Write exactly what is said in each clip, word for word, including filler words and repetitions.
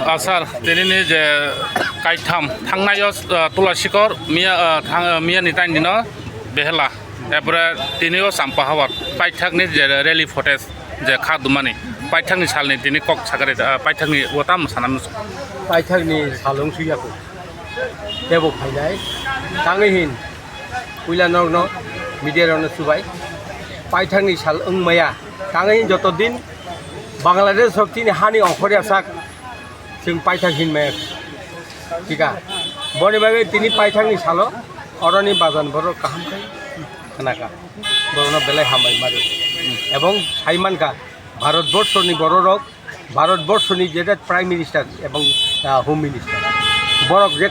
Ah, sir, tini ni je kaitham thangnai o, ah, Tulasikor miya, ah, thang, ah, miya ni taini no Behela, epore tini o Champahawar paithak ni je rally footage je kha dumani paithak ni sal ni tini kok sakari, ah, paithak ni o tamo sana nung. Paithak ni salong suya ko tebo phainai tangwi hin puila nok no media rok no subai paithak ni sal wng maya tangwi hin joto din Bangladesh rok tini hani ongkhor ya sak Chwng paithak hinmaya thika. Boni bagwi tini paithakni salo oroni bajan borok kaham khe khnaka. Borokno belai hambai mari. Ebong sai mankha Bharat borshoni bororok, Bharat borshoni jeta Prime Minister ebong, ah, Home Minister. Borok je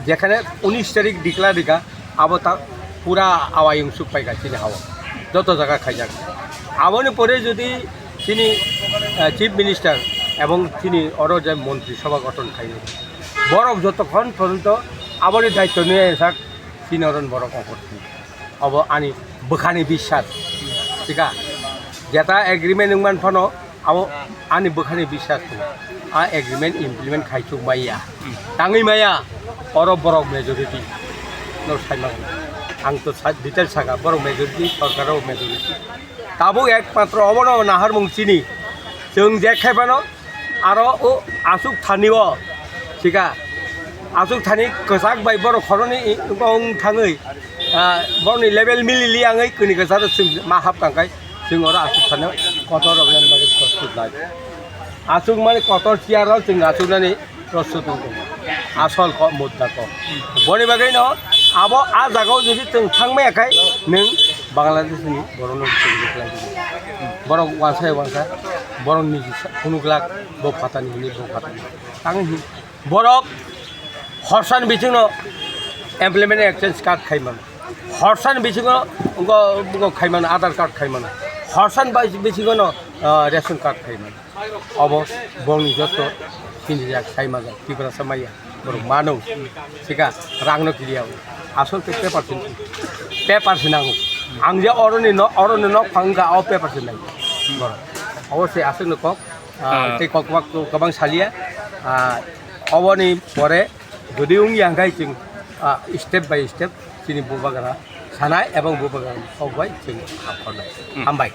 Jekhane unis tarik declare rikha, abo ta pura awai wngsuk paikha chini hao, joto jaga khaijak. Aboni pore jodi chini, eh, Chief Minister ebong chini oro je Montri Sabha gothon khainai, borok jotokhon porjonto aboni daityo niya sak chini oron borok ongkhor thangkha. Obo ani bwkhani biswas, thika? Jeta agreement wngman phano abo ani bwkhani biswas tongo. A agreement implement khaichuk maya, tangwi maya, oro borok majority no saimang. Ang to sa-, detail saka, borok majority, sorkar o majority. Tabuk ekmatro obono naharmung chini. Chwng je khai phano, aro o aswk thani o, thika, aswk thani kwchak bai borok khoroni i-, wng thangwi, ah, borokni level milili wngwi kwnwi kwcharo chwng ma hap tangkhai, chwng oro aswk thani kotor rok nani bagwi prostut lai. Aswk mani kotor chair o chwng aswk nani prostut wng tongo. Asol ko mudda ko. Boni bagwi no abo a jagao jodi chwng thangmaya khai nwng Bangladesh ni borok no chwng rwkhlai di. Borok wansa wansa borok niji sa-, phunuk lak bo phatani hini bo phatani. Tang hi borok horsan biching no employment exchange card khai mano. Horsan biching no go, go khai mano, Aadhaar card khai mano. Horsan bai-, biching no, ah, ration card khai mano. Obo bongni joto sinijak sai majak Tiprasa maya borok mano sika rangno kiriya o asol ke paper sin paper sinango ang je oroni no oroni nok phangka o paper sinai borok obo se aswk no kok ah, tei kok kwbak kwbang saliya ah, oboni pore jodi wngya hwnkhe chwng ah, step by step chini bubagra sanai ebong bubagra kok bai chwng akhornai hambai.